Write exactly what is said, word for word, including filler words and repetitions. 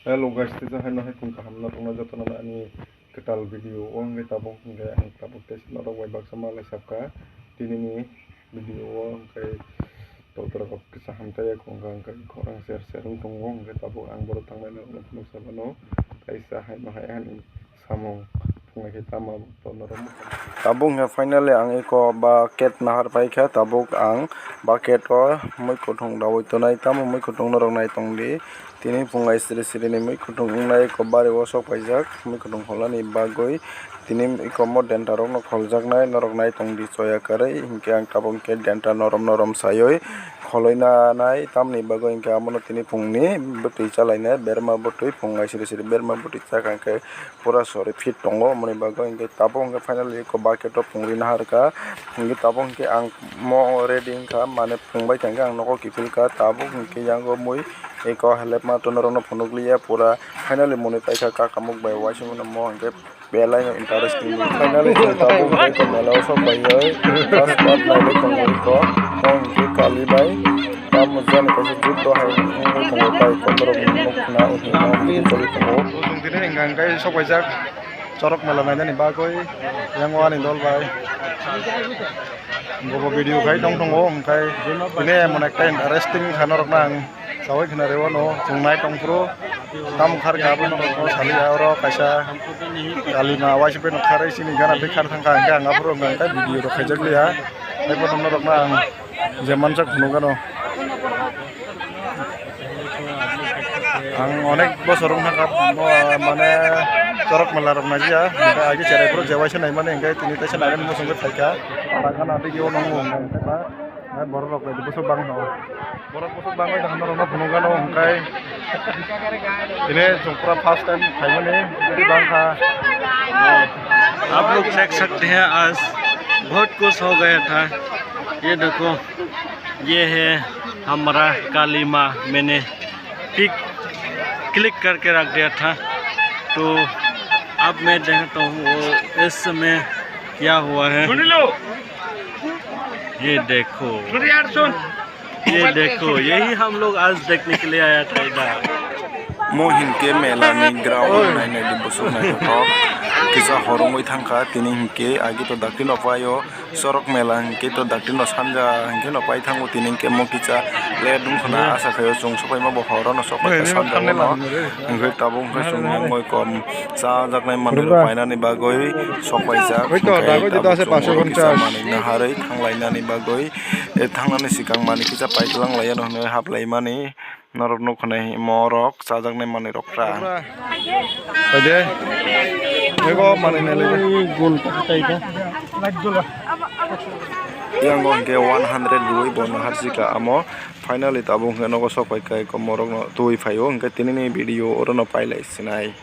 Hello guys, teisa hai no hai phung kaham no tongna joto no ani kwtal video o hwnkhe tabuk hwnkhe ang tabuk teisa norok bai baksa malai sabkha tinini video o hwnkhe totorok kisa hamtai ya khungkha hwnkhe khorang ser ser wng tongo hwnkhe tabuk ang borok thangnai norok no phunuk sabano teisa hai no hai ani samung thunglai khe tamo to norok. Tabuk hwnkhe finally ang eko bucket nahar paikha tabuk ang bucket o mui kuthung daui tonai tamo mui kuthung norok nai tongdi. Tini phungai siri siri ni mui kuthung wngnai eko bari o sok paijak mui kuthung holani bagwi tini eko mo denta rok no kholjaknai norok nai tongdi choya kwrwi hinkhe ang tabuk hinkhe denta norom norom sayoi kholoi nanai tamni bagwi hinkhe amo no tini phungni bwtwi chalainai berma bwtwi phungai siri siri berma bwtwi chakha hinkhe pura sori fit tongo omoni bagwi hinkhe tabuk hinkhe finally eko bucket o phungri naharkha hinkhe tabuk hinkhe ang mo ready wngkha mane phungbai tongkhe ang nogo kiphilkha tabuk hinkhe yango mui. Eko helep ma to norok no phunuk liya pura finally moni paikha kakamuk bai uaisukmano mo hwnkhe belai no interesting finally chwng tabuk bai ko mela o sok bai oi last part nailai tongo eko mo hwnkhe kali bai tamo jani kaisa juddo hai wngwi tongo tai kotorok nuk khna wngwi choli tongo. Chwng tini hwnkha hwnkhe sok paijak chorok mela nainani bagwi yang ani dol bai. Bobo video khai tong tongo hwnkhe tini emon ekta interesting kha norok nang. Sawai khna reo no chwng nai tong phuru tamo khar kha abo no sali ya oro kaisa kalima waisa bai no kharwi sini gana tei khar thang kha hwnkhe ang aphuru hwnkhe video rok khaijak liya tei bono norok no ang je manjak phunuk gano ang onek bosor wng thang kha mane chorok mela rok nai ya hwnkhe agi cherai phuru je waisa nai mani hwnkhe tini teisa nai mani muchungwi phaikha gana tei khe o nw. Hai borok rok bai bwswk bang no. Borok bwswk bang bai no norok no phunuk gano hwnkhe. Tini chwng pura first time phaimani bwswk bang kha. आप लोग देख सकते हैं आज बहुत खुश हो गया था। ये देखो, ये है हमारा काली माँ। मैंने पिक क्लिक करके रख दिया था। तो अब मैं देखता हूँ वो इस समय क्या हुआ है। ये देखो, ये देखो, यही हम लोग आज देखने के लिए आया था इधर। Mo hinkhe mela ni ground nainai di bwswk naithothok kisa hor wngwi thangkha tini hinkhe agi to dakti no paio. Chorok mela hinkhe to dakti no sanja hinkhe no pai thango tini hinkhe mo kisa late wngkhwna asa khaio chwng sopaima bo horo no sopaikha sanja no hinkhe tabuk hinkhe chwng wngwi kom chajaknai manwi rok painani bagwi sopaijak hinkhe tabuk chwng kisa manwi naharwi thanglainani bagwi thangnani swkang manwi kisa paitwlang laiya no hinwi haplaimani. Norok nukho nai himo rok chajaknai manwi rok ra. Phaide. Ego manwi nai lai. Gol pakai ta. Yang go hingke one hundred rwi bo no harjika amo. Finally tabuk hingke nogo sok pai kai ko morok no twi phaio hingke tini ni video oro no pai lai sinai.